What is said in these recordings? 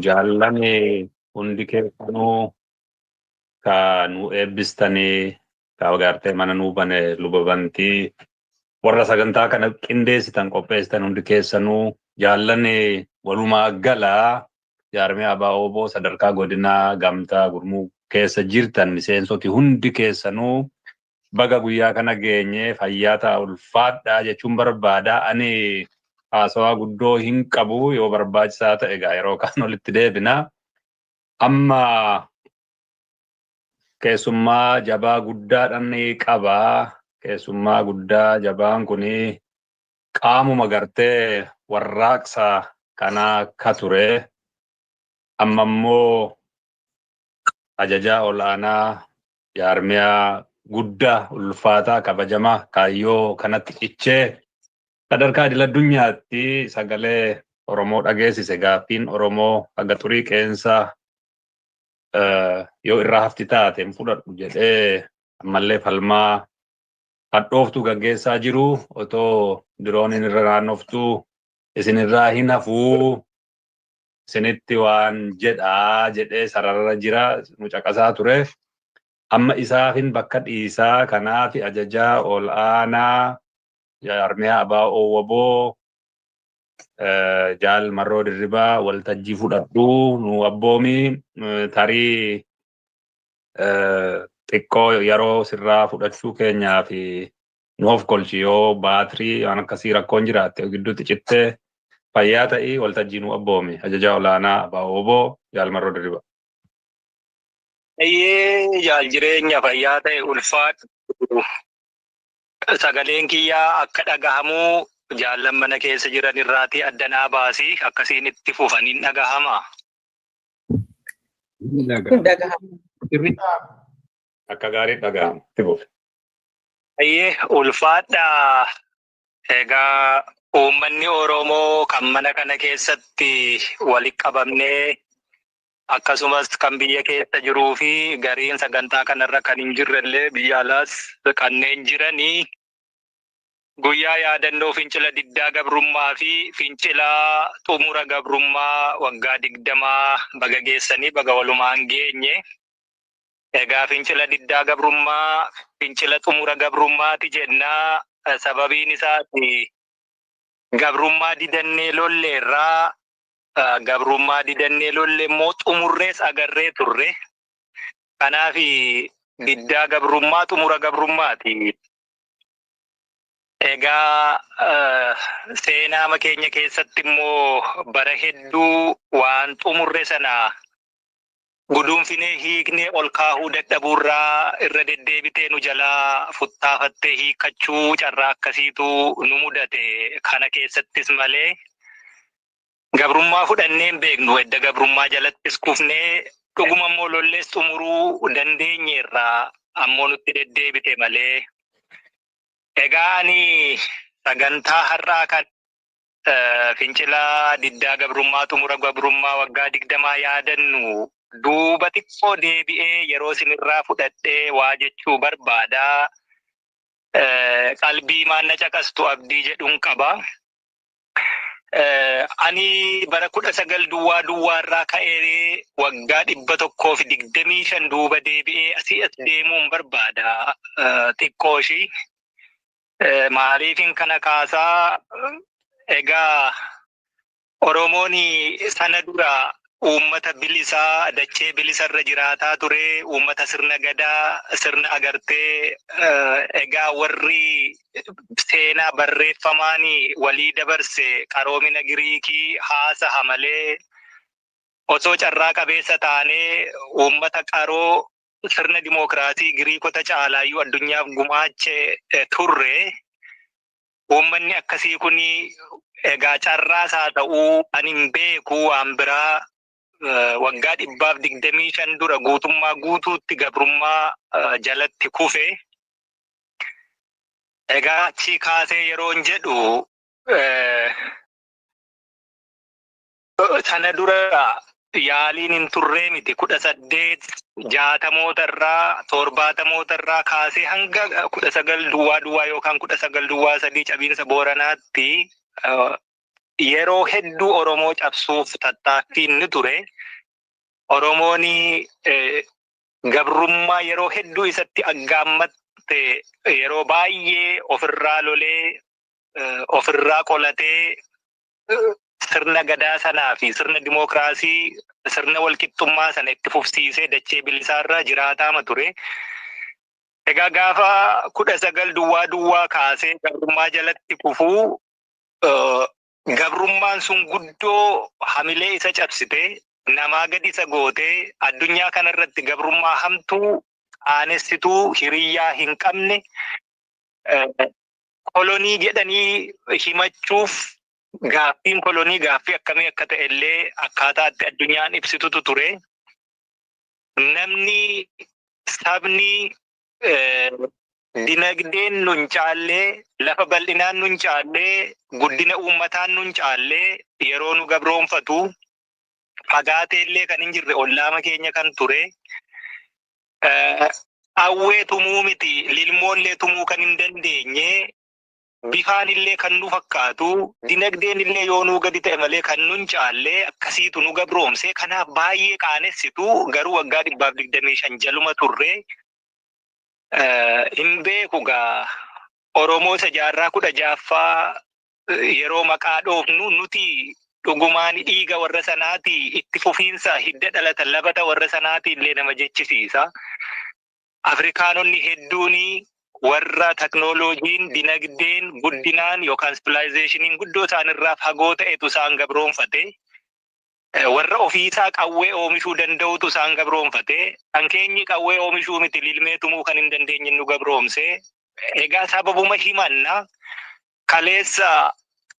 Jaallan hundi keessanuu ka nu eebbistanii, ka gartee mana nuu bane luba bantii, warra sagantaa kana qindeessitan, qopheessitan hundi keessanuu, jaallan, walumaa galaa jaarmee ABO sadarkaa godinaa, gamtaa, gurmuu keessa jirtan, miseensoti hundi keessanuu, baga guyyaa kana geenye, fayyaa ta'a, ulfaadhaa jechuun barbaada. Ani haasawaa guddoo hin qabu, yoo barbaachisaa ta'e egaa yeroo kaan walitti deebina. Amma keessummaa jabaa guddaadhaan qaba. Keessummaa guddaa jabaan kuni qaamuma gartee warraaqsa kanaa ka ture. Amma immoo ajajaa olaanaa jaarmiyaa guddaa, ulfaataa, kabajamaa, kaayyoo kanatti cichee sadarkaa idil addunyaatti sagalee Oromoo dhageessise, gaaffiin Oromoo haga xurii qeensaa yoo irraa hafti taate hin fudhadhu jedhee ammallee falmaa hadhooftuu gaggeessaa jiru, otoo dirooniin irra naannoftuu isinirraa hin hafuu, isinitti waan jedhaa jedhee sararra jira, nu caqasaa ture. Amma isaafin bakka dhiisaa, kanaaf ajajaa ol aanaa jaarmiyaa ABO WBO, Jaal Marroo Dirribaa, waltajjii fudhadhuu nu abboomii, tarii xiqqoo yeroo sirraa fudhachuu keenyaa fi nu of kolchi, yoo baatirii waan akkasii rakkoon jiraatte gidduutti cittee, fayyaa ta'ii, waltajjii nu abboomi, ajajaa olaanaa ABO WBO Jaal Marroo Dirribaa. Ayyee, jaal Jireenya, fayyaa ta'e, ulfaadhu. Sagaleen kiyyaa akka dhagahamuu jaallan mana keessa jiran irraatii addanaa baasii, akkasiin itti fufaniin dhagahama. Dhagahama. Akka gaarii dhagahama. Itti fufi. Ayyee, ulfaadha. Egaa uummanni Oromoo kan mana kana keessatti walitti qabamnee, akkasumas kan biyya keessa jiruu fi gariin sagantaa kanarra kan hin jirrellee, biyya alaas kanneen jiranii, guyyaa yaadannoo fincila diddaa gabrummaa fi fincila xumura gabrummaa waggaa 20 baga geessanii, baga walumaan geenye. Egaa fincila diddaa gabrummaa, fincila xumura gabrummaati jennaa, sababiin isaati gabrummaa didannee lolleerraa, gabrummaa didannee lolle immoo xumurrees agarree turre. Kanaaf diddaa gabrummaa xumura gabrummaati. Egaa seenaama keenya keessatti immoo bara hedduu waan xumurre sana guduunfinee hiiknee ol kaahuu dadhabuurraa irra deddeebitee nu jalaa futtaafattee hiikkachuu carraa akkasiitu nu mudate. Kana keessattis malee gabrummaa fudhannee hin beeknu. Edda gabrummaa jalattis kufnee, dhuguma immoo lollees xumuruu dandeenyeerra, ammoo nutti deddeebite malee. Egaa ani sagantaa har'aa kan fincila diddaa gabrummaa xumura gabrummaa waggaa 20 yaadannu duuba xiqqoo deebi'ee yeroo isinirraa fudhadhee waa jechuu barbaada. Qalbii maanna caqastu abdii jedhuun qaba. Ani bara 19 duwwaa duwwaarraa ka'ee waggaa 125 duuba deebi'ee asii as deemuun barbaada xiqqoo ishii. Maaliifin kana kaasaa? Egaa Oromoon sana dura uummata bilisaa, dachee bilisarra jiraataa ture, uummata sirna gadaa, sirna agartee, egaa warri seenaa barreeffamaan walii dabarse qaroomina Giriikii haasaha malee, osoo carraa qabeessa taanee uummata qaroo sirna dimookiraasii Giriikota caalaayyuu addunyaaf gumaache turre. Uummanni akkasii kun egaa carraas haa ta'uu ani hin beeku, waan biraa, waggaa 125 dura guutummaa guutuutti gabrummaa jalatti kufe. Egaa achii kaasee yeroon jedhu, sana dura yaaliin hin turree miti. 1860moota irraa, 70moota irraa kaasee hanga 19 duwwaa duwwaa yookaan 19 duwwaa sadii cabiinsa Booranaatti. Yeroo hedduu Oromoo cabsuuf tattaaffiin ni ture. Oromoon gabrummaa yeroo hedduu isatti aggaammatte yeroo baay'ee ofirraa lolee, ofirraa qolatee, sirna gadaa sanaa fi sirna dimookiraasii, sirna walqixxummaa sana itti fufsiisee dachee bilisaarra jiraataama ture. Egaa gaafa 1900 kaasee gabrummaa jalatti kufuu, gabrummaan sun guddoo hamilee isa cabsite, namaa gadi isa gootee, addunyaa kanarratti gabrummaa hamtuu qaanessituu hiriyyaa hin qabne kolonii jedhanii himachuuf, gaaffiin kolonii gaaffii akkamii akka ta'e illee akkaataa itti addunyaan ibsitutu ture. Namni, sabni dinagdeen nun caallee, lafa bal'inaan nun caallee, guddina uummataan nun caallee yeroo nu gabroonfatu, fagaatee illee kan hin jirre ollaama keenya kan ture. Qawwee tumuu miti, lilmoollee tumuu kan hin dandeenye, bifaan illee kan nu fakkaatu, dinagdeen illee yoo nuu gadi ta'e malee kan nun caallee akkasiitu nu gabroomse. Kanaaf baay'ee qaanessitu, garuu waggaa 125 jaluma turre. Hin beeku gaa, Oromoo isa jaarraa 16ffaa yeroo maqaa dhoofnu, nuti dhugumaan dhiiga warra sanaati, itti fufiinsa hidda dhalata labata warra sanaati illee nama jechisiisa. Afrikaanonni hedduun warra teknooloojiin, dinagdeen, guddinaan yookaan civilizationiin guddoo isaanirraa fagoo ta'etu isaan gabroonfate. Warra ofiisaa qawwee oomishuu danda'utu isaan gabroonfate. Kan keenyi qawwee oomishuu miti, lilmee tumuu kan hin dandeenye nu gabroomse. Egaa sababuma himanna kaleessa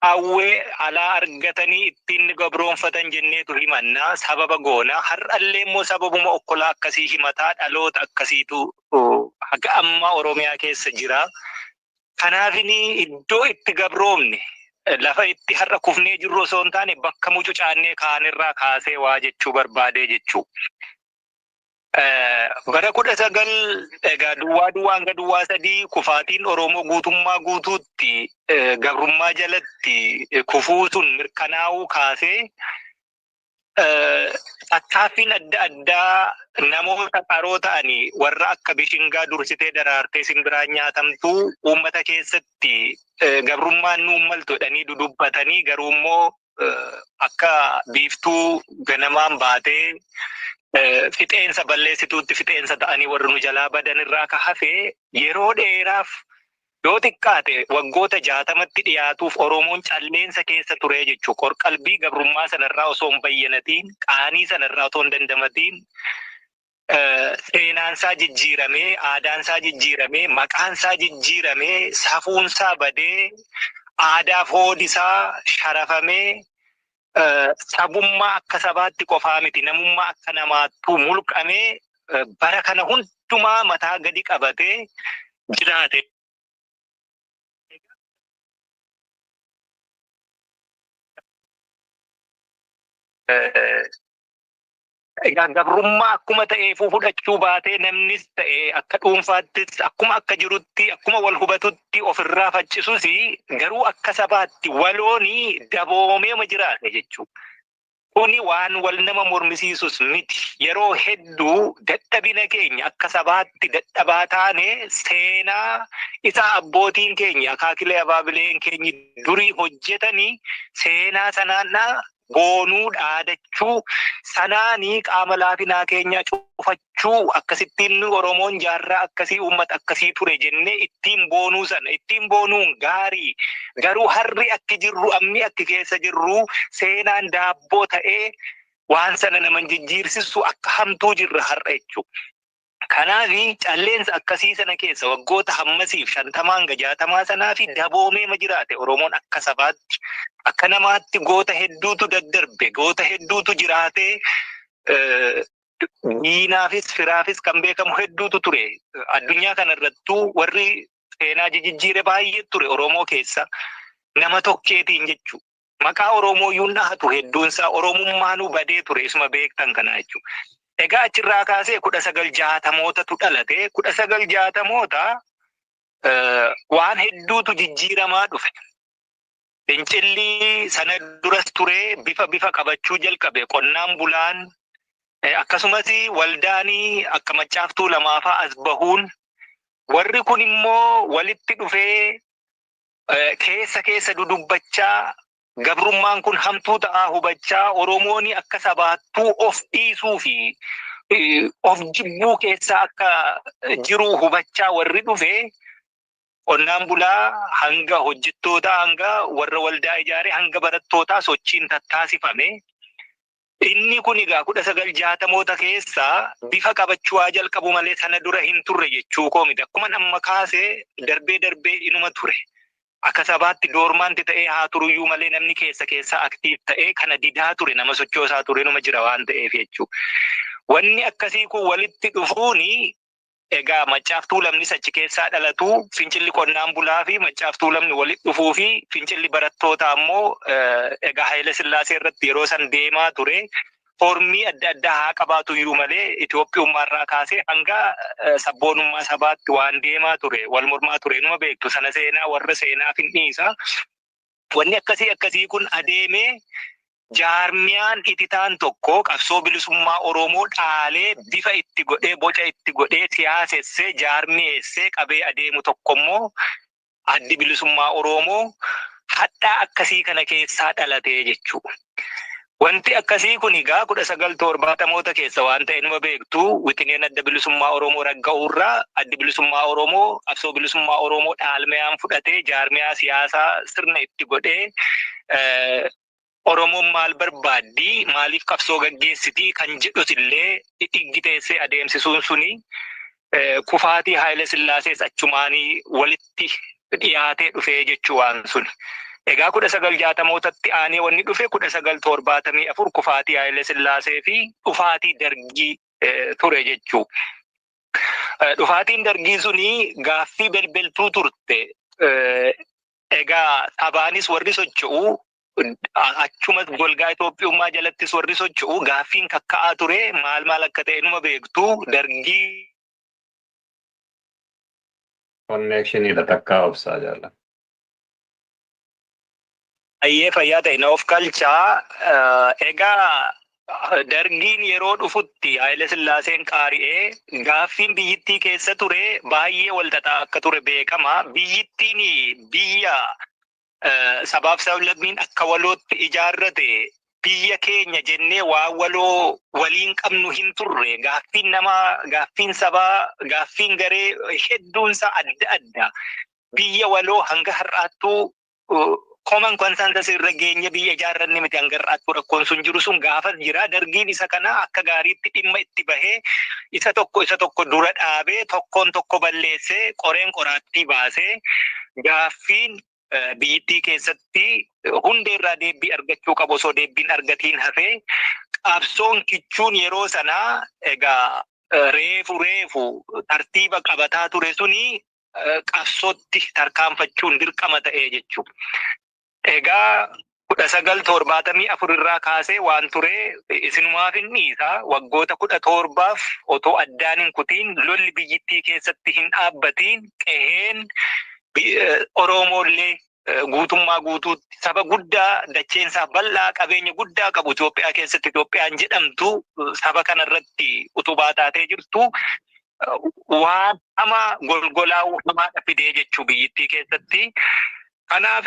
qawwee alaa argatanii ittiin nu gabroonfatan jenneetu himanna, sababa goona. Har'allee immoo sababuma okkolaa akkasii himataa dhaloota akkasiitu haga ammaa Oromiyaa keessa jira. Kanaafini iddoo itti gabroomne, lafa itti har'a kufnee jirru osoo hin taane, bakka mucucaannee kaanirraa kaasee waa jechuu barbaadee jechuu. Bara 1900 hanga 00 3 kufaatiin Oromoo guutummaa guutuutti gabrummaa jalatti kufuu sun mirkanaa'uu kaasee, tattaaffiin adda addaa namoota qaroo ta'anii warra akka bishingaa dursitee daraartee simbiraan nyaatamtuu uummata keessatti gabrummaan nuun maltu jedhanii dudubbatanii, garuu immoo akka biiftuu ganamaan baatee fixeensa balleessituutti fixeensa ta'anii warri nu jalaa badan irraa ka hafe, yeroo dheeraaf, yoo xiqqaate waggoota 60tti dhiyaatuuf Oromoon calleensa keessa ture jechuudha. Qorqalbii gabrummaa sanarraa osoo hin bayyanatiin, qaanii sanarraa osoo hin dandamatiin, seenaansaa jijjiiramee, aadaansaa jijjiiramee, maqaansaa jijjiiramee, safuunsaa badee, aadaaf hoodisaa sharafamee, sabummaa akka sabaatti qofaa miti, namummaa akka namaattuu mulqamee, bara kana hundumaa mataa gadi qabatee jiraate. Egaa gabrummaa akkuma ta'eefuu fudhachuu baatee, namnis ta'e akka dhuunfaattis akkuma akka jirutti, akkuma wal hubatutti ofirraa faccisus, garuu akka sabaatti walooni daboomeema jiraate jechuudha. Kuni waan wal nama mormisiisus miti. Yeroo hedduu dadhabina keenya, akka sabaatti dadhabaa taane, seenaa isa abbootiin keenya, akaakilee abaabileen keenya durii hojjetanii, seenaa sanaan boonuu, dhaadachuu, sanaanii qaama laafinaa keenya cufachuu, akkasittiin Oromoon jaarraa akkasii, uummata akkasii ture jennee ittiin boonuu sana ittiin boonuun gaarii, garuu harri akki jirru, ammi akki keessa jirru, seenaan daabboo ta'ee waan sana nama jijjiirsisu akka hamtuu jirra har'a jechuudha. Kanaaf calleensa akkasii sana keessa waggoota hammasiif 50 hanga 60 sanaa fi daboomeema jiraate Oromoon akka sabaatti, akka namaatti goota hedduutu daddarbe, goota hedduutu jiraate, diinaafis firaafis kan beekamu hedduutu ture. Addunyaa kanarrattuu warri seenaa jijjiire baay'ee ture Oromoo keessa, nama tokkeetiin jechuudha. Maqaa Oromoo iyyuu dhahatu, hedduunsaa Oromummaanuu badee ture, isuma beektan kana jechuudha. Egaa achirraa kaasee 1960mootatu dhalate. 1960moota waan hedduutu jijjiiramaa dhufe. Fincilli sana duras ture bifa bifa qabachuu jalqabe. Qonnaan bulaan, akkasumas waldaanii akka Maccaaftuu lamaafaa as bahuun, warri kun immoo walitti dhufee keessa keessa dudubbachaa, gabrummaan kun hamtuu ta'aa hubachaa, Oromoon akka sabaattuu of dhiisuu fi of jibbuu keessa akka jiru hubachaa warri dhufe, qonnaan bulaa hanga hojjettootaa, hanga warra waldaa ijaare, hanga barattootaa sochiin tattaasifame. Inni kun egaa 1960moota keessaa bifa qabachuu haa jalqabu malee sana dura hin turre jechuu koo miti. Akkuma amma kaasee darbee darbee inuma ture. Akka sabaatti dormant ta'ee haa turuyyuu malee namni keessa keessa active ta'ee kana didaa ture, nama sochoosaa ture numa jira waan ta'eef jechuudha. Wanni akkasii kun walitti dhufuuni egaa Maccaaftuu Lamnis achi keessaa dhalatu, fincilli qonnaan bulaa fi Maccaaftuu Lamni walitti dhufuu fi fincilli barattootaa immoo egaa Haayile Sillaasee irratti yeroo san deemaa ture. Formii adda addaa haa qabaatu iyyuu malee Itoophiyummaarraa kaasee hanga sabboonummaa sabaatti waan deemaa ture, wal mormaa ture numa beektu sana, seenaa warra seenaaf hin dhiisa. Wanni akkasii akkasii kun adeemee jaarmiyaan ititaan tokko qabsoo bilisummaa Oromoo dhaalee, bifa itti godhee, boca itti godhee, siyaasessee, jaarmiyeessee qabee adeemu tokko immoo Addi Bilisummaa Oromoo hadhaa akkasii kana keessaa dhalatee jechuudha. Wanti akkasii kun egaa 1970moota keessa waan ta'e numa beektu. Wixineen Adda Bilisummaa Oromoo ragga'uurraa Addi Bilisummaa Oromoo qabsoo bilisummaa Oromoo dhaalmayaan fudhatee, jaarmiyaa siyaasaa sirna itti godhee, Oromoon maal barbaaddi, maaliif qabsoo gaggeessiti kan jedhus illee dhiggiteessee adeemsisuun suni, kufaatii Haayile Sillaasees achumaanii walitti dhiyaatee dhufee jechuu waan sun. Egaa 1960mootatti aanee wanni dhufe 1974 kufaatii Haayile Sillaasee fi dhufaatii Dargii ture jechuu. Dhufaatiin Dargii suni gaaffii belbeltuu turte. Egaa sabaanis warri socho'u, achumas golgaa Itoophiyummaa jalattis warri socho'u, gaaffiin kakka'aa ture maal maal akka ta'e numa beektu. Dargii Connectioniidha takkaa obsaa jaalla. Ayyee, fayyaa ta'e, na of kalchaa. Egaa Dargiin yeroo dhufutti Haayile Sillaaseen qaari'ee gaaffiin biyyittii keessa ture baay'ee walxaxaa akka ture beekama. Biyyittiin biyya sabaaf sablammiin akka walootti ijaarrate, biyya keenya jennee waan waloo waliin qabnu hin turre. Gaaffiin namaa, gaaffiin sabaa, gaaffiin garee hedduunsaa adda adda. Biyya waloo hanga har'aattuu common consensus irra geenye biyya ijaarranne miti hanga har'aattuu. Rakkoon sun jiru sun gaafas jira. Dargiin isa kana akka gaariitti dhimma itti bahee, isa tokko isa tokko dura dhaabee, tokkoon tokko balleessee, qoreen qoraattii baasee, gaaffiin biyyittii keessatti hundeerraa deebii argachuu qabu osoo deebiin argatiin hafee, qabsoon kichuun yeroo sanaa egaa reefu reefu tartiiba qabataa ture suni qabsootti tarkaanfachuun dirqama ta'ee jechuudha. Egaa 1974 irraa kaasee waan ture isinumaaf hin dhiisa. Waggoota 17f otoo addaan hin kutiin, lolli biyyittii keessatti hin dhaabbatiin, qeheen Oromoollee guutummaa guutuutti saba guddaa, dacheensaa bal'aa, qabeenya guddaa qabu, Itoophiyaa keessatti Itoophiyaan jedhamtu saba kanarratti utubaa taatee jirtu, waan hamaa golgolaa'uu hamaadha fidee jechuu biyyittii keessatti. Kanaaf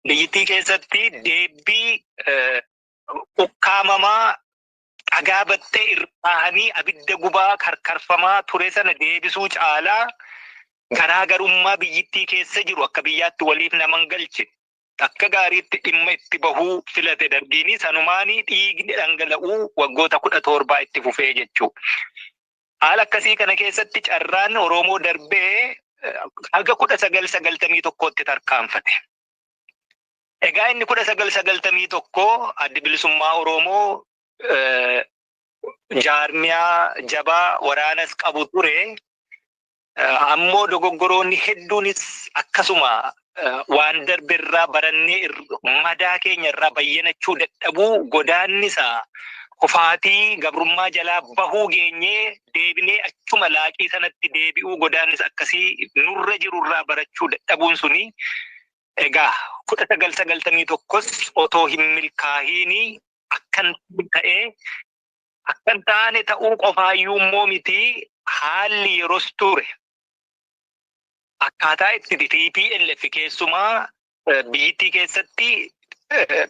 biyyittii keessatti deebbii ukkaamamaa dhagaa battee irra kaahanii abidda gubaa karkarfamaa ture sana deebisuu caalaa, garaagarummaa biyyittii keessa jiru akka biyyaatti waliif naman galche akka gaariitti dhimma itti bahuu filate Dargiini. Sanumaanii dhiigni dhangala'uu waggoota 17 itti fufee jechuu. Haala akkasii kana keessatti carraan Oromoo darbee haga 1991tti tarkaanfate. Egaa inni 1991 Addi Bilisummaa Oromoo jaarmiyaa jabaa waraanas qabu ture. Ammoo dogoggoroonni hedduunis akkasuma waan darbe irraa barannee madaa keenya irraa bayyanachuu dadhabuu, godaannisa kufaatii gabrummaa jalaa bahuu geenyee deebinee achuma laaqii sanatti deebi'uu, godaannisa akkasii nurra jirurraa barachuu dadhabuun suni Egaa 1991s otoo hin milkaahiini akkan ta'ee, akkan taane ta'uu qofaayyuu immoo miti, haalli yeroos ture akkaataa itti TPLF keessumaa biyyittii keessatti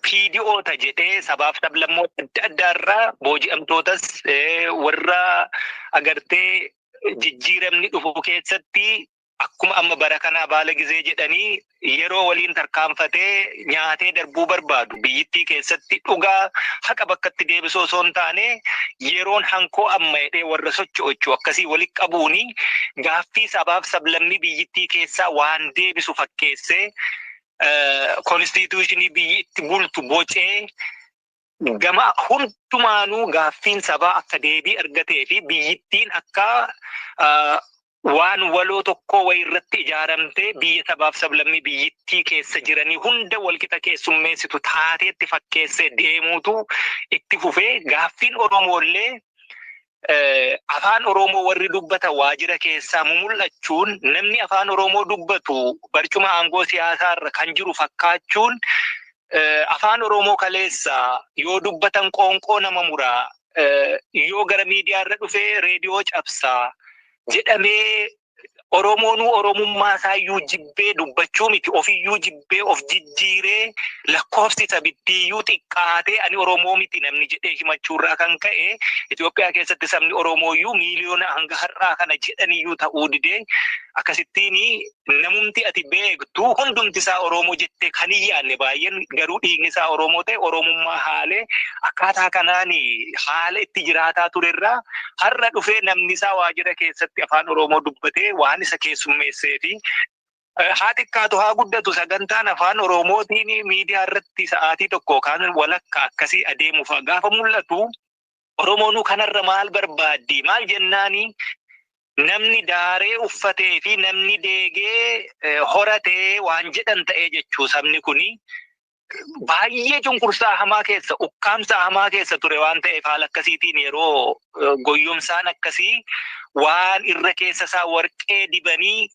PDOta jedhee sabaaf sablammoota adda addaarraa booji'amtootas warra agartee jijjiiramni dhufu keessatti akkuma amma bara kanaa baala gizee jedhanii yeroo waliin tarkaanfatee nyaatee darbuu barbaadu, biyyittii keessatti dhugaa haqa bakkatti deebisuu osoo hin taane yeroon hankoo amma jedhee warra socho'ochuu akkasii walitti qabuuni gaaffii sabaaf sablammii biyyittii keessaa waan deebisu fakkeessee, constitutionii biyyi itti bultu bocee, gama hundumaanuu gaaffiin sabaa akka deebii argatee fi biyyittiin akka waan waloo tokko wayii irratti ijaaramtee biyya sabaaf sablammii biyyittii keessa jiranii hunda walqixa keessummeessitu taateetti fakkeessee deemuutu itti fufee. Gaaffiin Oromoollee afaan Oromoo warri dubbatan waajjira keessaa mumul'achuun, namni afaan Oromoo dubbatu barcuma aangoo siyaasaarra kan jiru fakkaachuun, afaan Oromoo kaleessa yoo dubbatan qoonqoo nama muraa, yoo gara miidiyaarra dhufee reediyoo cabsaa jedhamee, Oromoonuu Oromummaa isaayyuu jibbee dubbachuu miti, ofiyyuu jibbee of jijjiiree, lakkoofsi sabittiiyyuu xiqqaatee, ani Oromoo miti namni jedhee himachuurraa kan ka'e, Itoophiyaa keessatti sabni Oromooyyuu miiliyoona hanga har'aa kana jedhaniyyuu ta'uu didee, akkasittiin namumti ati beektu hundumti isaa Oromoo jettee kan hin yaadne baay'een garuu dhiigni isaa Oromoo ta'e Oromummaa haalee akkaataa kanaan haala itti jiraataa turerraa har'a dhufee namni isaa waajjira keessatti afaan Oromoo dubbatee waan isa keessummeessee fi haa xiqqaatu haa guddatu sagantaan afaan Oromootiin miidiyaa irratti sa'aatii tokko yookaan walakka akkasii adeemuuf gaafa mul'atu, Oromoonuu kanarra maal barbaaddi? Maal jennaani, namni daaree uffatee fi namni deegee horatee waan jedhan ta'ee jechuu. Sabni kuni baay'ee cunqursaa hamaa keessa, ukkaamsaa hamaa keessa ture waan ta'eef, haala akkasiitiin yeroo goyyomsaan akkasii waan irra keessa isaa warqee dibanii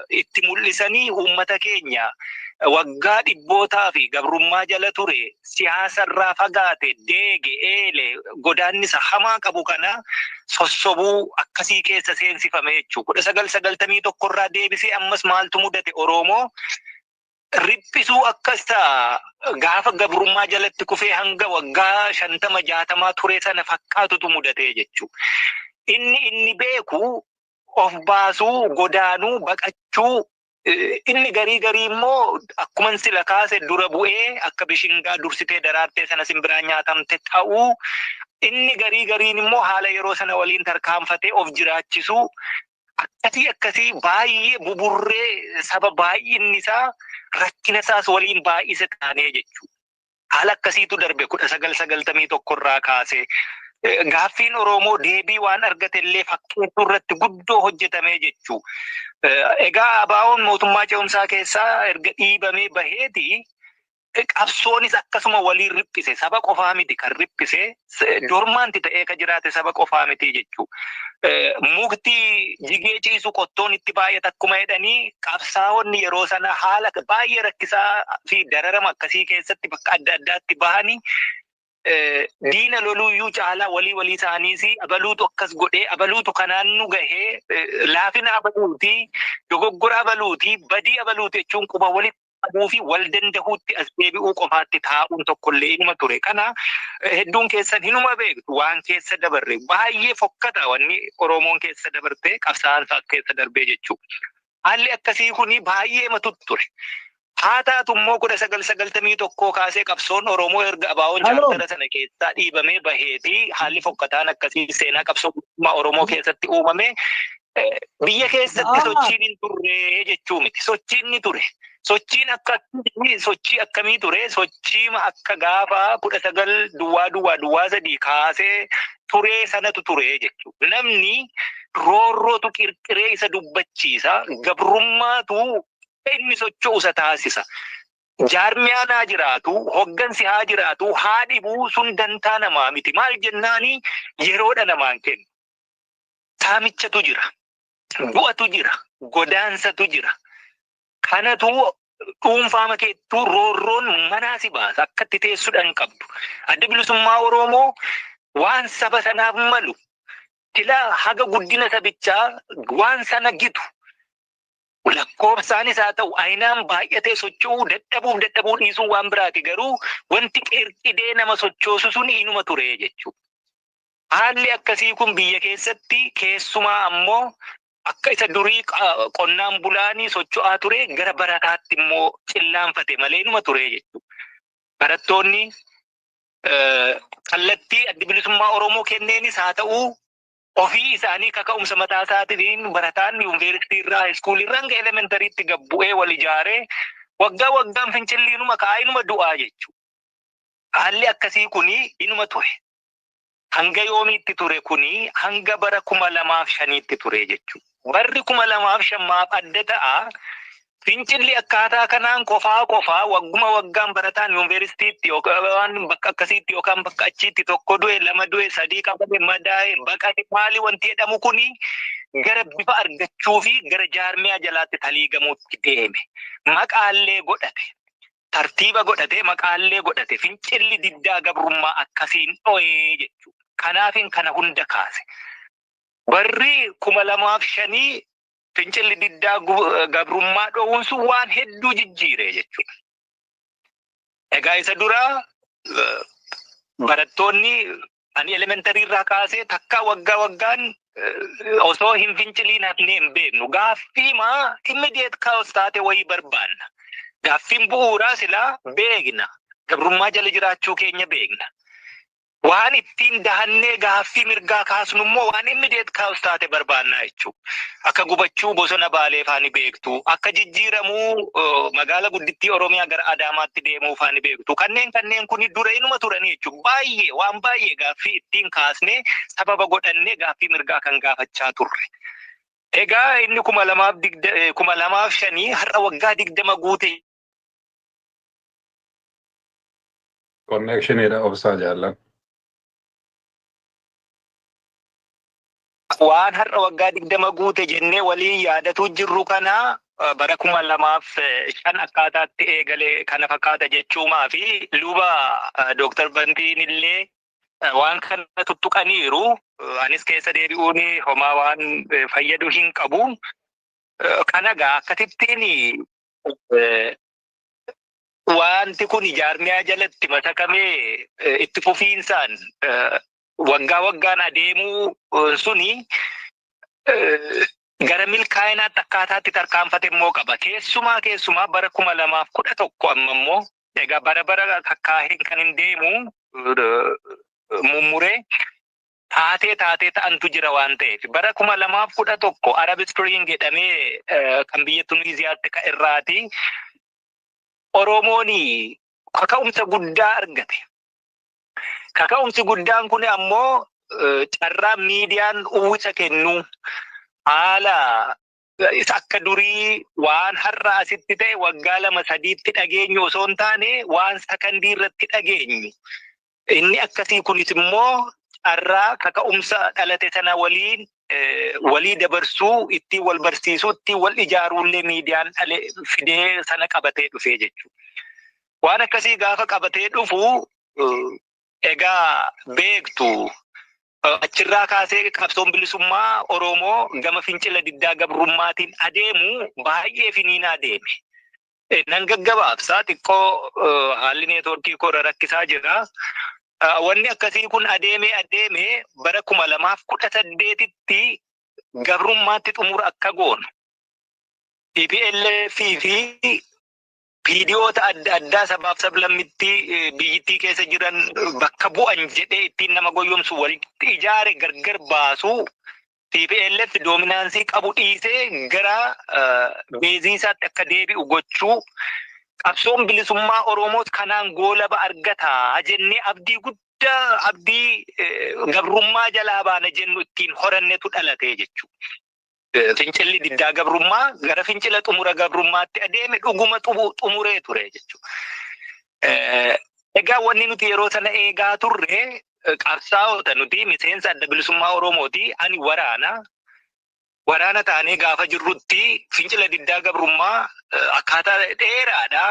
itti mul'isanii, uummata keenya waggaa dhibbootaa fi gabrummaa jala ture, siyaasarraa fagaate, deege, eele, godaannisa hamaa qabu kana sossobuu akkasii keessa seensifame jechuudha. 1991rraa deebisee ammas maaltu mudate? Oromoo riphisuu akkas gaafa gabrummaa jalatti kufee hanga waggaa 50 60 ture sana fakkaatutu mudate jechuudha. Inni beeku of baasuu, godaanuu, baqachuu, inni garii garii immoo akkuma sila kaase dura bu'ee akka bishingaa dursitee daraartee sana simbiraan nyaatamte ta'uu, inni garii gariin immoo haala yeroo sana waliin tarkaanfatee of jiraachisuu akkasii akkasii baay'ee buburree saba baay'inni isaa rakkina isaas waliin baay'ise taanee jechuudha. Haala akkasiitu darbe 1991rraa kaasee. Gaaffiin Oromoo deebii waan argate illee fakkeessuu irratti guddoo hojjetamee jechuu. Egaa ABO'n mootummaa ce'umsaa keessaa erga dhiibamee baheeti qabsoonis akkasuma waliin riphise. Saba qofaa miti kan riphise, dormant ta'ee kan jiraate saba qofaa miti jechuu. Mukti jigee ciisu qottoon itti baay'ata akkuma jedhanii, qabsaa'onni yeroo sana haala baay'ee rakkisaa fi dararama akkasii keessatti bakka adda addaatti bahanii diina loluuyyuu caalaa walii walii isaaniis abaluutu akkas godhee, abaluutu kanaan nu gahee, laafina abaluuti, dogoggora abaluuti, badii abaluuti jechuun quba walitti qabuu fi wal dandahuutti as deebi'uu qofaatti taa'uun tokkollee inuma ture. Kana hedduun keessan hinuma beektu. Waan keessa dabarre baay'ee fokkata, wanni Oromoon keessa dabarte, qabsaa'aan isaas keessa darbee jechuudha. Haalli akkasii kuni baay'ee matutti ture. Haa taatu immoo 1991 kaasee qabsoon Oromoo erga ABO'n chaartara sana keessaa dhiibamee baheeti haalli fokkataan akkasii seenaa qabsoo Oromoo keessatti uumame. Biyya keessatti sochiin hin turre jechuu miti. Sochiin ni ture. Sochiin akka sochii akkamii ture? Sochiima akka gaafa 190003 kaasee turee sanatu ture jechuudha. Namni roorrootu qirqiree isa dubbachiisa. Gabrummaatu inni socho'u isa taasisa. Jaarmiyaan haa jiraatu, hoggansi haa jiraatu, haa dhibuu, sun dantaa namaa miti. Maal jennaani, yeroodha namaan kennu. Saamichatu jira, du'atu jira, godaansatu jira. Kanatu Dhuunfaama keettuu roorroon manaa si baasa. Akka itti teessuudhaan qabdu. Adda Bilisummaa Oromoo waan saba sanaaf malu, silaa haga guddina sabichaa waan sana gitu, lakkoofsaanis haa ta'u ayinaan baay'atee socho'uu dadhabuuf dadhabuu dhiisuun waan biraati, garuu wanti qirqidee nama sochoosu sun inuma ture jechuudha. Haalli akkasii kun biyya keessatti keessumaa ammoo akka isa durii qonnaan bulaanii socho'aa ture gara barataatti immoo cillaanfate malee inuma ture jechuudha. Barattoonni kallattii Addi Bilisummaa Oromoo kenneenis haa ta'uu, ofii isaanii kaka'umsa mataa isaatiin barataan yuunivarsiitii irraa, iskuulii irraa hanga elementariitti gabbu'ee wal ijaaree waggaa waggaan fincilli inuma ka'aa, inuma du'aa jechuudha. Haalli akkasii kuni inuma ture. Hanga yoomiitti ture kuni? Hanga bara 2005tti ture jechuudha. Barri 2005 maaf adda ta'a? Fincilli akkaataa kanaan qofaa qofaa wagguma waggaan barataan yuunivarsiitiitti yookaan bakka akkasiitti yookaan bakka achiitti tokko du'e, lama du'e, sadii qabame, madaa'e, baqate, maali wanti jedhamu kuni gara bifa argachuu fi gara jaarmiyaa jalaatti taliigamuutti deeme. Maqaallee godhate. Tartiiba godhate, maqaallee godhate. Fincilli diddaa gabrummaa akkasiin dho'ee jechuudha. Kanaafin kana hunda kaase. Barri 2005 fincilli diddaa gabrummaa dho'uun sun waan hedduu jijjiire jechuudha. Egaa isa dura barattoonni ani elementarii irraa kaasee takka waggaa waggaan osoo hin finciliin hafnee hin beeknu. Gaaffii maa immediate cause taate wayii barbaanna. Gaaffiin bu'uuraa silaa beekna. Gabrummaa jala jiraachuu keenya beekna. Waan ittiin dahannee gaaffii mirgaa kaasnu immoo waan immediate cause taate barbaannaa jechuudha. Akka gubachuu bosona Baalee faani beektu, akka jijjiiramuu magaala guddittii Oromiyaa gara Adaamaatti deemuu faani beektu. Kanneen kuni dura inuma turanii jechuudha. Baay'ee waan baay'ee gaaffii ittiin kaasnee sababa godhannee gaaffii mirgaa kan gaafachaa turre. Egaa inni 2005 har'a waggaa 20 guute. Connectionidha, obsaa jaallan. Waan har'a waggaa 20 guute jennee walii yaadatu jirru kana bara 2005 akkaataatti eegale kana fakkaata jechuumaa fi luba Dooktar Bantiin illee waan kana tuttuqaniiru. Anis keessa deebi'uun homaa waan fayyadu hin qabu. Kana gaa akkasittiin wanti kun jaarmiyaa jalatti masakamee itti fufiinsaan waggaa waggaan adeemuu suni gara milkaa'inaatti akkaataatti tarkaanfate immoo qaba. Keessumaa keessumaa bara 2011 amma immoo egaa bara bara kakkaaheen kan hin deemu mummuree taatee taatee ta'antu jira waan ta'eef, bara 2011 Arab Spring jedhamee kan biyya Tuniiziyaatti ka irraati Oromoon kaka'umsa guddaa argate. Kaka'umsi guddaan kun ammoo carraa miidiyaan uwwisa kennu, haala isa akka durii waan har'a asitti ta'e waggaa lama sadiitti dhageenyu osoo hin taane waan sakandii irratti dhageenyu. Inni akkasii kunis immoo carraa kaka'umsa dhalate sana waliin walii dabarsuu, ittiin wal barsiisuu, ittiin wal ijaaruullee miidiyaan dhale fidee sana qabatee dhufee jechuudha. Waan akkasii gaafa qabatee dhufu egaa beektu, achirraa kaasee qabsoon bilisummaa Oromoo gama fincila diddaa gabrummaatiin adeemu baay'ee finiinaa deeme. Nan gaggabaabsaa, xiqqoo haalli neetwoorkii koora rakkisaa jira. Wanni akkasii kun adeemee adeemee bara 2018tti gabrummaatti xumura akka goonu, TPLF fi PDOta adda addaa sabaaf sablammitti biyyittii keessa jiran bakka bu'an jedhee ittiin nama goyyomsu walitti ijaare gargar baasuu, TPLF dominance qabu dhiisee gara base isaatti akka deebi'u gochuu, qabsoon bilisummaa Oromoos kanaan goolaba argataa jennee abdii guddaa, abdii gabrummaa jalaa baana jennu ittiin horannetu dhalatee jechuudha. Fincilli diddaa gabrummaa gara fincila xumura gabrummaatti adeeme dhuguma xumuree ture jechuudha. Egaa wanni nuti yeroo sana eegaa turre, qabsaa'ota nuti miseensa Adda Bilisummaa Oromooti, ani waraana. Waraana taanee gaafa jirrutti fincila diddaa gabrummaa akkaataa dheeraadha.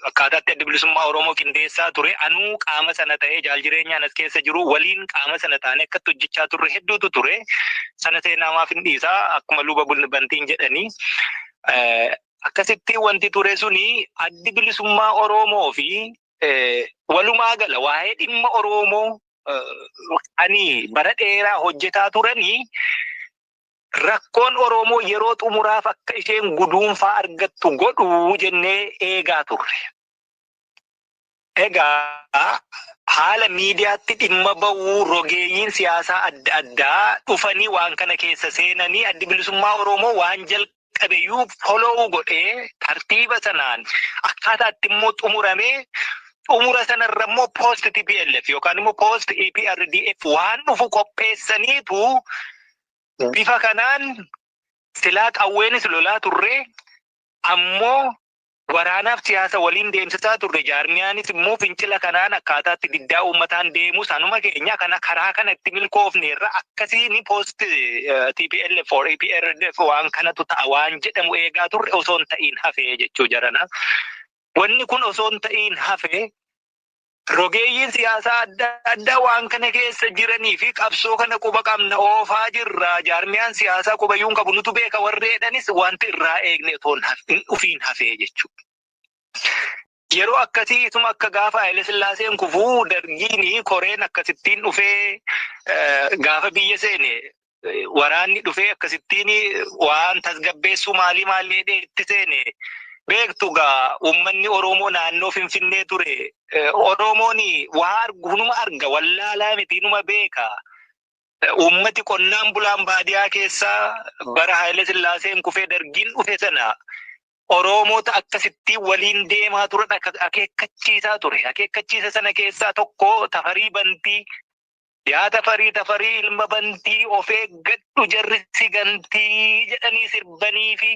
Akkaataatti Adda Bilisummaa Oromoo qindeessaa ture. Anuu qaama sana ta'ee jaal Jireenyaan as keessa jiru waliin qaama sana taanee akkatti hojjechaa turre hedduutu ture. Sana seenaa maaf hin dhiisaa, akkuma Luba Bantiin jedhanii. Akkasitti wanti ture suni Addi Bilisummaa Oromoo fi walumaa gala waa'ee dhimma Oromoo ani bara dheeraa hojjetaa turanii rakkoon Oromoo yeroo xumuraaf akka isheen guduunfaa argattu godhuu jennee eegaa turre. Egaa haala miidiyaatti dhimma ba'uu, rogeeyyiin siyaasaa adda addaa dhufanii waan kana keessa seenanii, Addi Bilisummaa Oromoo waan jalqabeyyuu follow godhee tartiiba sanaan akkaataatti immoo xumuramee, xumura sanarra immoo post TPLF yookaan immoo post EPRDF waan dhufu qopheessaniitu, bifa kanaan silaa qawweenis lolaa turre, ammoo waraanaaf siyaasa waliin deemsisaa turre. Jaarmiyaanis immoo fincila kanaan akkaataatti diddaa uummataan deemu sanuma keenya kana karaa kana itti milkoofne irra akkasiin post TPLF or EPRDF waan kanatu ta'a waan jedhamu eegaa turre osoo hin ta'iin hafee jechuu jarana. Wanni kun osoo hin ta'iin hafee, rogeeyyiin siyaasaa adda addaa waan kana keessa jiranii fi qabsoo kana quba qabna, oofaa jirra, jaarmiyaan siyaasaa qubayyuun qabu nutu beeka warreedhanis wanti irraa eegne otoo hin dhufiin hafee jechuudha. Yeroo akkasii isuma akka gaafa Haile Sillaaseen kufuu Dargiin koreen akkasittiin dhufee gaafa biyya seene, waraanni dhufee akkasittiin waan tasgabbeessuu maalii maalii itti seene. Beektu gaa, uummanni Oromoo naannoo Finfinnee ture. Oromoon waa argu hunuma arga, wallaalaa miti, numa beeka. Uummati qonnaan bulaan baadiyaa keessaa bara Haile Sillaaseen kufee Dargiin dhufe sana Oromoota akkasitti waliin deemaa turan akeekkachiisaa ture. Akeekkachiisa sana keessaa tokko Tafarii Bantii. "Yaa Tafarii, Tafarii ilma Bantii, of eeggadhu, jarri si gantii" jedhanii sirbanii fi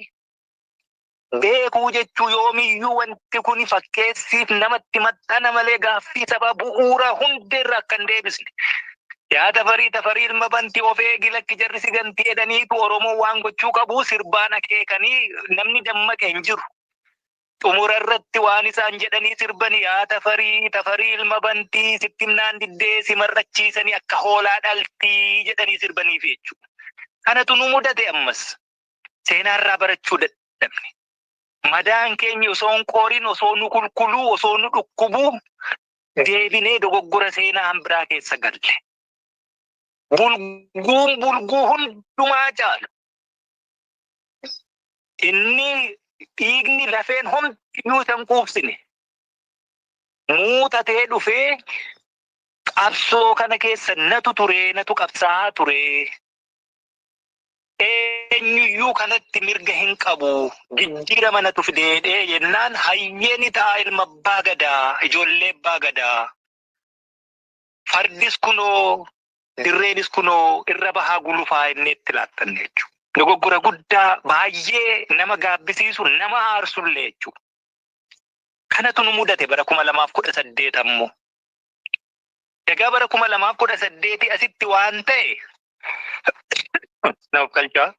beekuu jechuu. Yoomiyyuu wanti kun fakkeessiif namatti maxxana malee gaaffii sabaa bu'uura hundeerra akka hin deebisne. "Yaa Tafarii, Tafarii ilma Bantii, of eegi, lakki jarri si gantii" jedhaniitu Oromoo waan gochuu qabu sirbaan akeekanii namni dammaqe hin jiru. Xumura irratti waan isaan jedhanii sirbanii, "Yaa Tafarii, Tafarii ilma Bantii, sitti himnaan diddee si marrachiisanii akka hoolaa dhaltii" jedhanii sirbaniif jechuudha. Kanatu nu mudate ammas. Seenaarraa barachuu dadhabne. Madaan keenya osoo hin qooriin, osoo nu kulkuluu, osoo nu dhukkubuu, deebinee dogoggora seenaa hambiraa keessa galle. Bulguun bulguu hundumaa caalu. Inni dhiigni lafeen homtiyyuu isa hin quubsine. Muuxatee dhufee qabsoo kana keessa natu ture, natu qabsaa'aa ture. Eenyuyyuu kanatti mirga hin qabu. Jijjiirama natu fideedhee jennaan, hayyee ni ta'a, ilma abbaa gadaa, ijoollee abbaa gadaa. Fardis kunoo, dirreenis kunoo, irra bahaa gulufaa inni itti laattanne jechuudha. Dogoggora guddaa baay'ee nama gaabbisiisu, nama aarsullee jechuudha. Kanatu nu mudate bara 2018 ammoo. Egaa bara 2018 asitti waan ta'e naaf galchaa.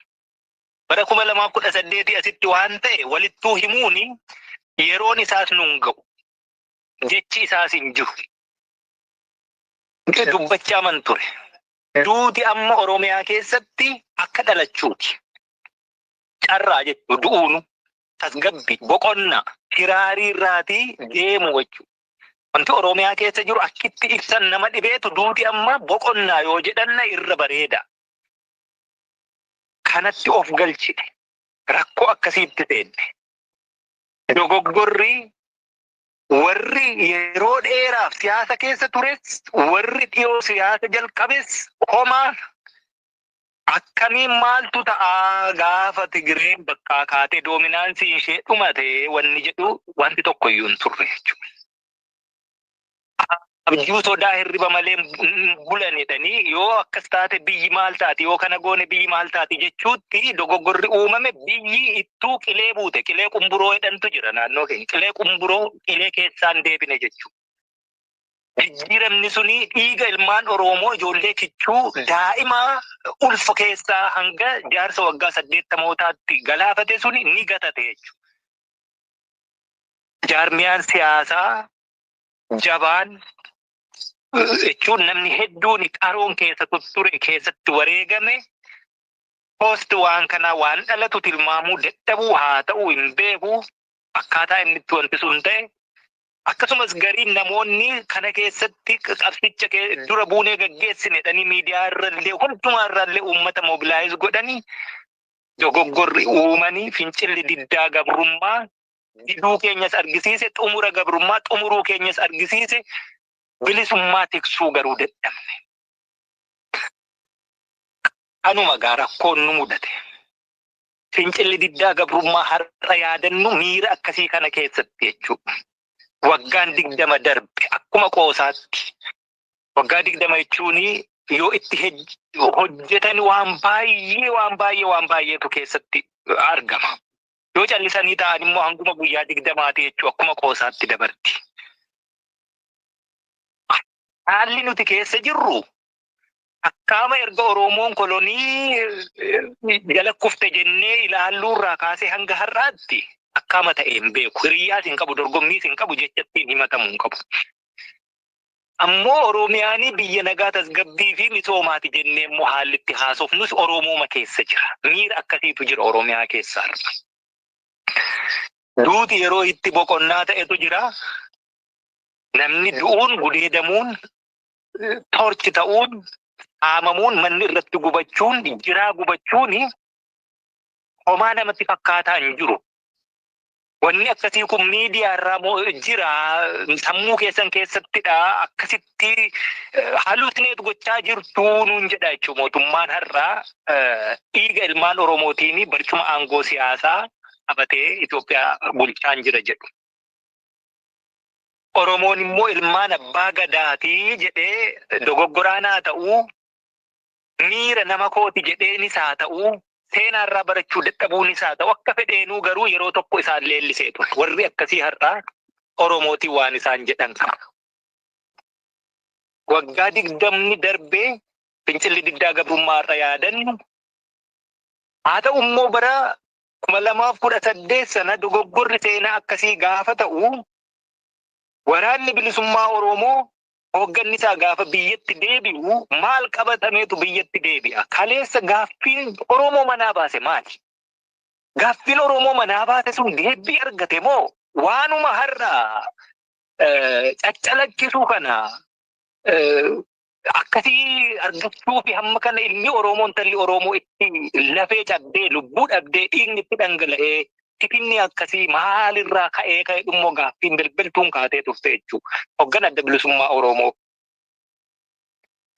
Bara 2018 asitti waan ta'e walittuu himuuni yeroon isaas nun ga'u. Jechi isaas hin jiru. Dubbachaa man ture. Duuti amma Oromiyaa keessatti akka dhalachuuti. Carraa jechuudha du'uunu tasgabbii boqonnaa hiraarii irraatii deemu jechuudha. Wanti Oromiyaa keessa jiru akkitti ibsan nama dhibeetu, duuti amma boqonnaa yoo jedhanna irra bareeda. Kanatti of galchine, rakkoo akkasiitti seenne. Dogoggorri warri yeroo dheeraaf siyaasa keessa tures, warri dhiyoo siyaasa jalqabes, homaa akkamiin maaltu ta'a gaafa Tigireen bakkaa kaatee dominance-iin ishee dhumate wanni jedhu wanti tokko iyyuu hin turre jechuudha. Abjuu sodaa hirriba malee bulan jedhanii, yoo akkas taate biyyi maal taati, yoo kana goone biyyi maal taati jechuutti dogoggorri uumame, biyyi ittuu qilee buute. Qilee qumburoo jedhantu jira naannoo keenya. Qilee qumburoo, qilee keessaan deebine jechuudha. Jijjiiramni suni dhiiga ilmaan Oromoo ijoollee kichuu daa'ima ulfa keessaa hanga jaarsa waggaa 80mootaatti galaafate suni ni gatate jechuudha. Jaarmiyaan siyaasaa jabaan jechuun namni hedduun qaroon keessa ture keessatti wareegame post waan kanaa waan dhalatu tilmaamuu dadhabuu haa ta'uu hin beeku akkaataa inni itti wanti sun ta'e. Akkasumas gariin namoonni kana keessatti qabsicha dura buunee gaggeessine jedhanii miidiyaa irrallee hundumaa irrallee uummata mobilize godhanii dogoggorri uumanii fincilli diddaa gabrummaa diduu keenyas argisiise, xumura gabrummaa xumuruu keenyas argisiise, bilisummaa tiksuu garuu dadhabne. Kanuma gaa rakkoon nu mudate. Fincilli diddaa gabrummaa har'a yaadannu miira akkasii kana keessatti jechuudha. Waggaan 20 darbe akkuma qoosaatti. Waggaa 20 jechuun yoo itti hojjetan waan baay'ee waan baay'ee waan baay'eetu keessatti argama. Yoo callisanii ta'an immoo hanguma guyyaa 20ti jechuudha, akkuma qoosaatti dabarti. Haalli nuti keessa jirru akkaama erga Oromoon kolonii jala kufte jennee ilaalluurraa kaasee hanga har'aatti akkaama ta'e hin beeku. Hiriyyaas hin qabu, dorgommiis hin qabu, jecha ittiin himatamuu hin qabu. Ammoo Oromiyaanii biyya nagaa tasgabbii fi misoomaati jennee immoo haalli itti haasofnus Oromooma keessa jira. Miira akkasiitu jira Oromiyaa keessa har'a. Duuti yeroo itti boqonnaa ta'etu jira. Namni du'uun, gudeedamuun, torchi ta'uun, haamamuun, manni irratti gubachuun, jiraa gubachuun homaa namatti fakkaataa hin jiru. Wanni akkasii kun miidiyaa irraa jira, sammuu keessan keessattidha, akkasitti hallucinate gochaa jirtu nuun jedha jechuudha. Mootummaan har'aa dhiiga ilmaan Oromootiin barcuma aangoo siyaasaa qabatee Itoophiyaa bulchaan jira jedhu. Oromoon immoo ilmaan abbaa gadaatii jedhee dogoggoraan haa ta'uu, miira nama kooti jedheenis haa ta'uu, seenaarraa barachuu dadhabuunis haa ta'u, akka fedheenuu garuu yeroo tokko isaan leellisee ture. Warri akkasii har'aa Oromootiin waan isaan jedhan kana. Waggaa 20 darbee fincilli diddaa gabrummaa har'a yaadannu haa ta'u immoo bara 2018 sana dogoggorri seenaa akkasii gaafa ta'u waraanni bilisummaa Oromoo hoogganni isaa gaafa biyyatti deebi'u maal qabatameetu biyyatti deebi'a? Kaleessa gaaffiin Oromoo manaa baase maali? Gaaffiin Oromoo manaa baase sun deebii argate moo waanuma har'a caccalaqqisuu kana akkasii argachuu fi hamma kana ilmi Oromoo intalli Oromoo itti lafee cabdee lubbuu dhabdee dhiigni itti dhangala'ee tifinni akkasii maalirraa ka'ee ka'ee dhummoo gaaffiin bilbiltuun kaatee turte jechuudha. Hoggan adda bilisummaa Oromoo.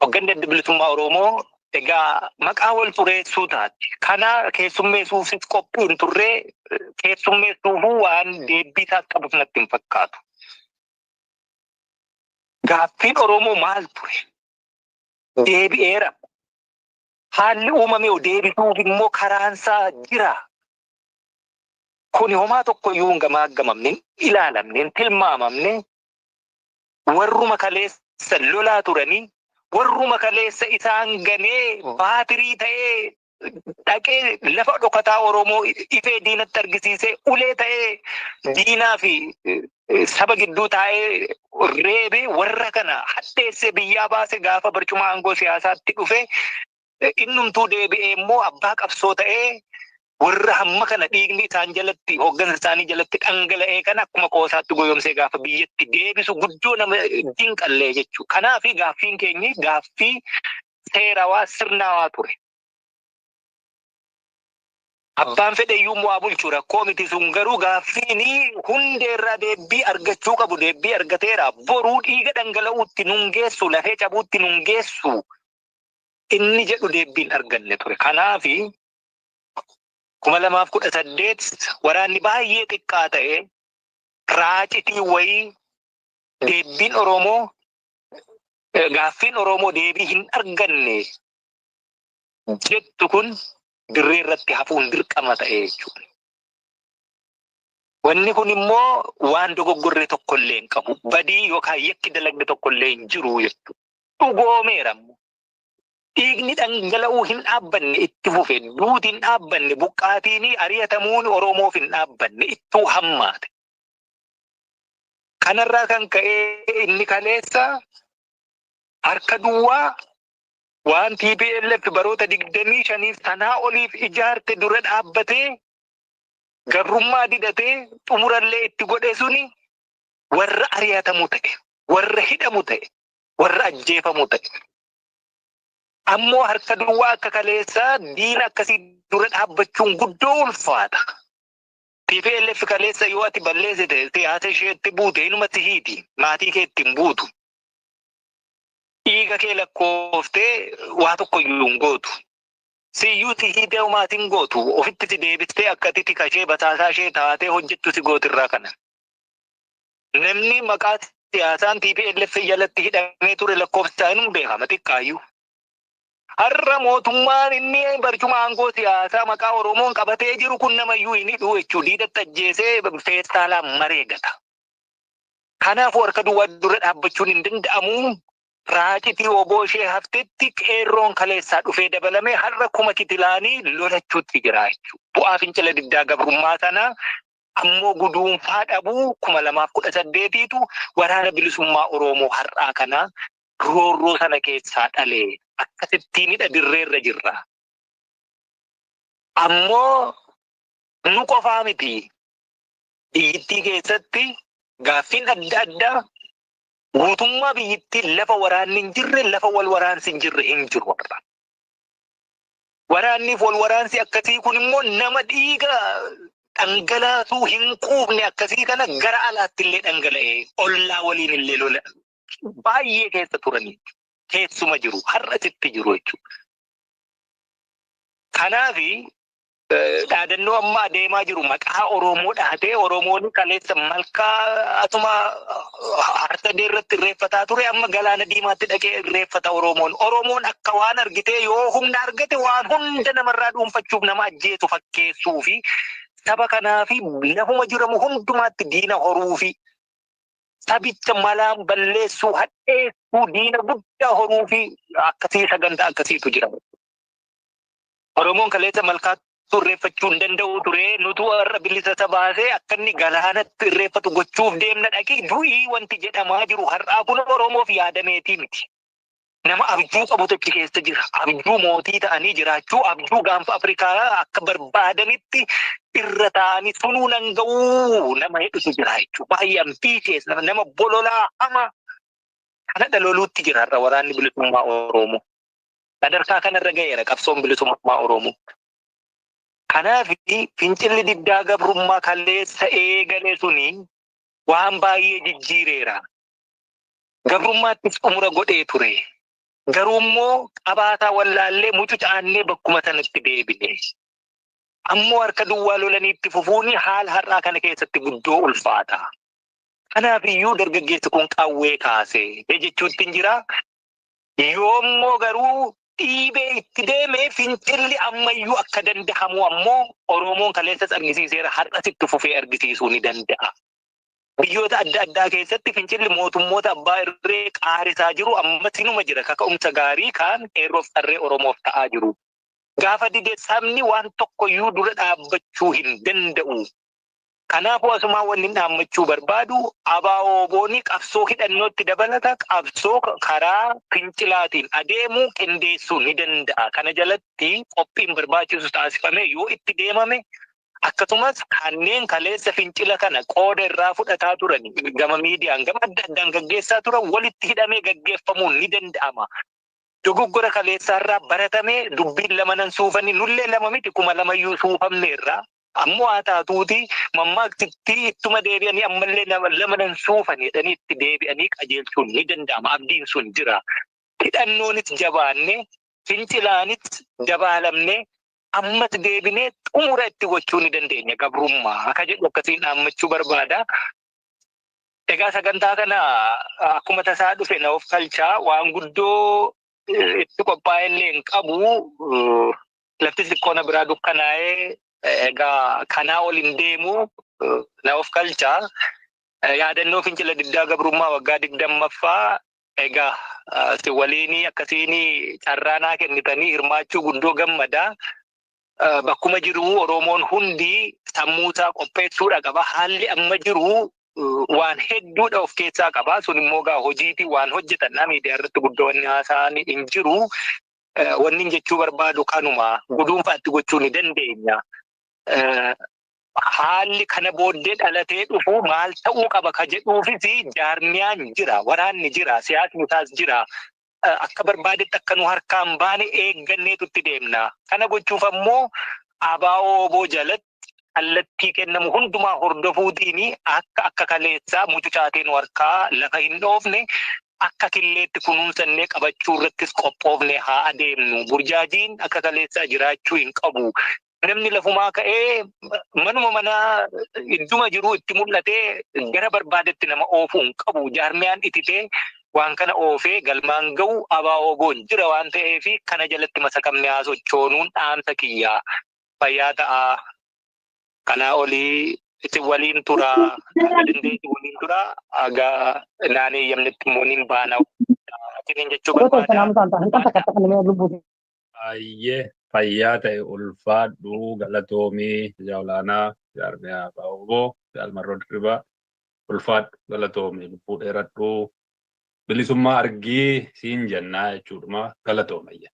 Hogganni adda bilisummaa Oromoo egaa maqaa wal xureessuu taati. Kana keessummeessuufis qophii hin turre, keessummeessuufuu waan deebbii isaa qabuuf natti hin fakkaatu. Gaaffiin Oromoo maal ture? Deebi'eera. Haalli uumame deebisuuf immoo karaansaa jira. Kuni homaa tokko iyyuu hin gamaaggamamne, hin ilaalamne, hin tilmaamamne. Warruma kaleessa lolaa turanii, warruma kaleessa isaan ganee baatirii ta'ee dhaqee lafa dhokataa Oromoo ifee diinatti argisiisee ulee ta'ee diinaa fi saba gidduu taa'ee reebee warra kana hadheessee biyyaa baase gaafa barcuma aangoo siyaasaatti dhufe innumtuu deebi'ee immoo abbaa qabsoo ta'ee warra hamma kana dhiigni isaan jalatti hooggansa isaanii jalatti dhangala'ee kana akkuma qoosaatti goyoomsee gaafa biyyatti deebisu guddoo nama dinqallee jechuudha. Kanaaf gaaffiin keenyi gaaffii seerawaa sirnaawaa ture. Abbaan fedhe iyyuu mo'aa bulchu rakkoo miti sun, garuu gaaffiin hundeerraa deebbii argachuu qabu deebbii argateera. Boruu dhiiga dhangala'uutti nun geessu, lafee cabuutti nun geessu inni jedhu deebbiin arganne ture. Kanaafi 2018 waraanni baay'ee xiqqaa ta'e raacitii wayii deebbiin Oromoo, gaaffiin Oromoo deebii hin arganne jettu kun dirree irratti hafuun dirqama ta'e jechuudha. Wanni kun immoo waan dogoggorre tokkollee hin qabu. Badii yookaan yakki dalagne tokkollee hin jiru jechuudha. Dhugoomeera immoo. Dhiigni dhangala'uu hin dhaabbanne itti fufe, duuti hin dhaabbanne, buqqaatiin ari'atamuun Oromoof hin dhaabbanne ittuu hammaate. Kanarraa kan ka'e inni kaleessa harka duwwaa waan TPLF baroota 25 sanaa oliif ijaarte dura dhaabbatee gabrummaa didatee xumurallee itti godhe suni warra ari'atamu ta'e, warra hidhamu ta'e, warra ajjeefamu ta'e. Ammoo harka duwwaa akka kaleessaa diina akkasii dura dhaabbachuun guddoo ulfaata. TPLF kaleessa yoo ati balleessite siyaasa isheetti buute inuma si hiiti, maatii kee ittiin buutu. Dhiiga kee lakkooftee waa tokko iyyuu hin gootu. Siyyuu si hiitee homaatiin gootu, ofitti si deebistee akka ati tika ishee basaasaa ishee taatee hojjettu si gootirraa kana. Namni maqaa siyaasaan TPLF jalatti hidhamee ture lakkoofsi isaa inuma beekama xiqqaayyuu. Har'a mootummaan inni barcuma aangoo siyaasaa maqaa Oromoon qabatee jiru kun namayyuu hin hidhu jechuudha. Diidatti ajjeesee feestaalaan maree gata. Kanaafuu harka duwwaa dura dhaabbachuun hin danda'amu. Raacitii oboo ishee haftetti qeerroon kaleessaa dhufee dabalamee har'a kuma kitilaanii lolachuutti jira jechuudha. Bu'aa fincila diddaa gabrummaa sanaa ammoo guduunfaa dhabuu 2018tu waraana bilisummaa Oromoo har'aa kana roorroo sana keessaa dhalee akkasittiinidha dirreerra jirra. Ammoo nu qofaa miti. Biyyittii keessatti gaaffiin adda addaa guutummaa biyyittii lafa waraanni hin jirre, lafa wal waraansi hin jirre hin jiru har'a. Waraanniif wal waraansi akkasii kun immoo nama dhiiga dhangalaasuu hin quufne akkasii kana gara alaatti illee dhangala'ee ollaa waliin illee lola baay'ee keessa turanii keessuma jiru, har'a sitti jiru jechuudha. Kanaafi dhaadannoo amma adeemaa jiru maqaa Oromoo dhahatee Oromoon kaleessa malkaa asuma Harsadee irratti irreeffataa ture amma galaana diimaatti dhaqee irreeffata Oromoon. Oromoon akka waan argitee yoo humna argate waan hunda namarraa dhuunfachuuf nama ajjeesu fakkeessuu fi saba kanaa fi lafuma jiramu hundumaatti diina horuu fi sabicha malaan balleessuu hadheessuu diina guddaa horuu fi akkasii sagantaa akkasiitu jira. Oromoon kaleessa malkaatti irreeffachuu hin danda'u ture. Nutu har'a bilisa isa baasee akka inni galaanatti irreeffatu gochuuf deemna dhaqii du'ii wanti jedhamaa jiru har'aa kun Oromoof yaadameetii miti. Nama abjuu qabutu achi keessa jira. Abjuu mootii ta'anii jiraachuu, abjuu gaanfa Afrikaa akka barbaadanitti irra taa'anii sunuu nan ga'uu nama hedduutu jira jechuudha. Baay'ee ambitious nama bololaa hamaa kanadha loluutti jira har'a waraanni bilisummaa Oromoo. Sadarkaa kanarra ga'eera qabsoon bilisummaa Oromoo. Kanaaf fincilli diddaa gabrummaa kaleessa eegale suni waan baay'ee jijjiireera. Gabrummaattis xumura godhee ture. Garuu immoo qabaataa wallaallee mucucaannee bakkuma sanatti deebine. Ammoo harka duwwaa lolanii itti fufuun haala har'aa kana keessatti guddoo ulfaata. Kanaaf iyyuu dargaggeessi kun qawwee kaase jechuutti hin jira. Yoommoo garuu dhiibee itti deeme fincilli ammayyuu akka danda'amu ammoo Oromoon kaleessas argisiiseera, har'as itti fufee argisiisuu ni danda'a. Biyyoota adda addaa keessatti fincilli mootummoota abbaa irree qaarisaa jiru ammas inuma jira. Kaka'umsa gaarii kaan qeerroof qarree Oromoof ta'aa jiru. Gaafa dide sabni waan tokkoyyuu dura dhaabbachuu hin danda'u. Kanaafuu asumaan wanni dhaammachuu barbaadu ABO-WBOn qabsoo hidhannootti dabalata qabsoo karaa fincilaatiin adeemu qindeessuu ni danda'a. Kana jalatti qophiin barbaachisu taasifamee yoo itti deemame akkasumas kanneen kaleessa fincila kana qooda irraa fudhataa turan gama miidiyaan gama adda addaan gaggeessaa turan walitti hidhamee gaggeeffamuun ni danda'ama. Dogoggora kaleessaarraa baratamee dubbiin lama nan suufanii nullee lama miti 2000yyuu suufamneerra. Ammoo haa taatuuti mammaaksitti ittuma deebi'anii ammallee lama nan suufan jedhanii itti deebi'anii qajeelchuun ni danda'ama. Abdiin sun jira. Hidhannoonis jabaanne, fincilaanis dabaalamne, ammas deebinee xumura itti gochuu ni dandeenya. Gabrummaa akka jedhu akkasiin dhaammachuu barbaada. Egaa sagantaa kana akkuma tasaa dhufe na of kalchaa waan guddoo itti qophaa'ellee hin qabu. Lafti xiqqoo na biraa dukkanaa'ee egaa kanaa ol hin deemu. Na of kalchaa. Yaadannoo fincila diddaa gabrummaa waggaa 20ffaa egaa si waliinii akkasiin carraa naa kennitanii hirmaachuu guddoo gammadaa. Bakkuma jiru Oromoon hundi sammuusaa qopheessuudha qaba. Haalli amma jiru waan hedduudha of keessaa qaba. Sun immoo gaa hojiitii waan hojjetan miidiyaa irratti guddoo wanni haasa'an hin jiru. Wanni jechuu barbaadu kanuma guduunfaatti gochuu ni dandeenya. Haalli kana booddee dhalatee dhufu maal ta'uu qaba ka jedhuufis jaarmiyaan jira, waraanni jira, siyaasni isaas jira. Akka barbaadetti akka nu harkaan baane eegganneetu itti deemna. Kana gochuuf ammoo ABO jalatti kallattii kennamu hundumaa hordofuutiin akka akka kaleessaa mucucaatee nu harkaa lafa hin dhoofne akka killeetti kunuunsannee qabachuu irrattis qophoofne haa adeemnu. Burjaajiin akka kaleessaa jiraachuu hin qabu. Namni lafumaa ka'ee manuma manaa idduma jiru itti mul'atee gara barbaadetti nama oofuu hin qabu. Jaarmiyaan ititee waan kana oofee galmaan ga'u ABO jira waan ta'eef kana jalatti masakamne haa sochoonuun dhaamsa kiyyaa. Fayyaa ta'aa. Kanaa olii isin waliin tura. Dandeetti waliin tura. Haga naan eeyyamnetti immoo niin baana. Isiniin jechuu barbaada. Baay'ee fayyaa ta'e ulfaadhu galatoomii jaalaanaa jaarmiyaa ABO Jaalmarroo Dirribaa ulfaadhu galatoomii lubbuu dheeradhu bilisummaa argii siin jennaa jechuudhuma galatoomayya.